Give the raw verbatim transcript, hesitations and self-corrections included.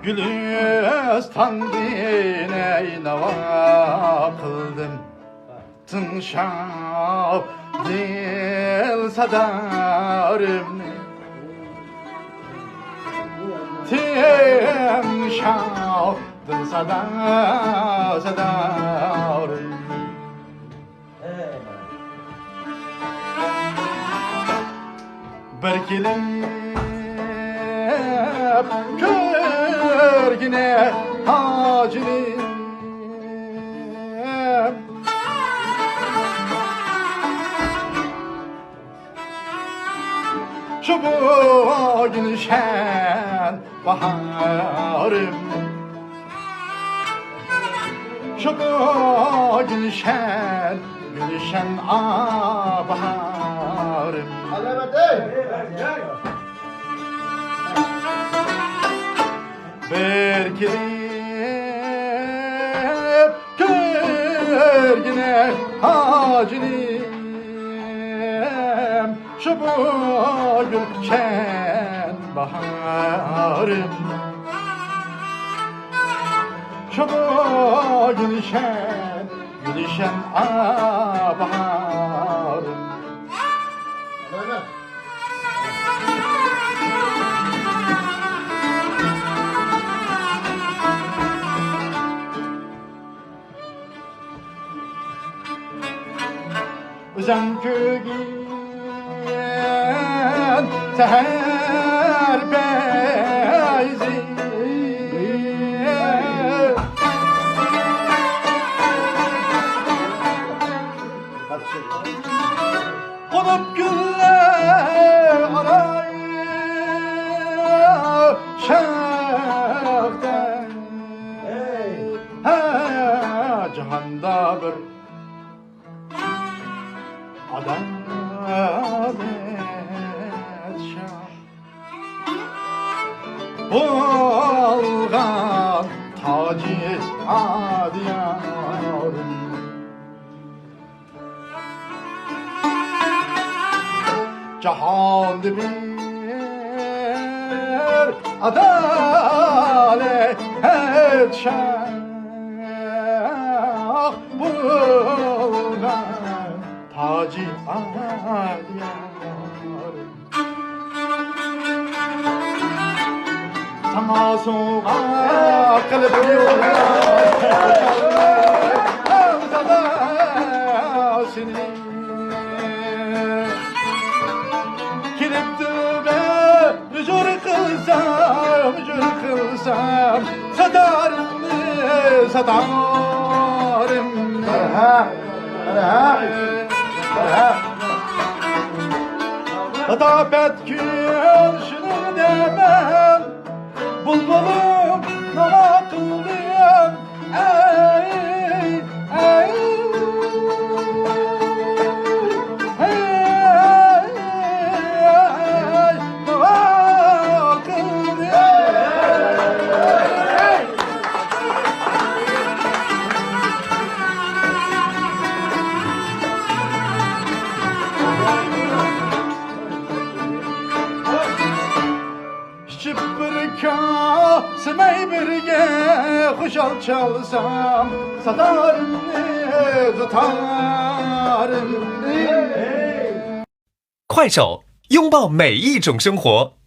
گۈلىستاندىن ئەي ناۋا قىلدىم، تىڭشاپ دىل سادارىمنى، تىڭشاپ دىل سادا، سادارىمنى. بىر كېلىپ كۆرگىنە ھاجىنى، شۇ بۇ گۈلشەن باھارىم، شۇ بۇ گۈلشەن، گۈلشەن باھارىم. بىر كېلىپ كۆرگىنە ھاجىنىم، شۇ بۇ گۈلشەن باھارىم، شۇ بۇ گۈلشەن، گۈلشەن باھارىم. ئۆزۈڭ كۆرگىن سەھەر پەيزى، قونۇپ گۈللەر ئارا شاختا. ھە، جاھاندا بىر ئادالەت شاھ بولغان تاجى ئادىيارىم. جاھاندا بىر ئادالەت شاھ بولغان تاجى ئادىيارىم. ساڭا سوۋغا قىلىپ يوللايمەن سادا سېنى. كېلىپ دىلبەر ھۇزۇر قىلسام، ھۇزۇر قىلسام، ساتارىمنى، ساتارىمنى. مەرھەم، مەرھەم، مەرھەم. لاتاپەت كۈن شۇنىڭ دەمەم، بۇلبۇلۇم ناۋا قىلدىم. ئەي، ئەي، ئەي، ئەي، ناۋا قىلدىم. ئىچىپ بىر كاسە مەي بىرگە، خۇشال چالسام ساتارىمنى، دۇتارىمنى. 快手，拥抱每一种生活。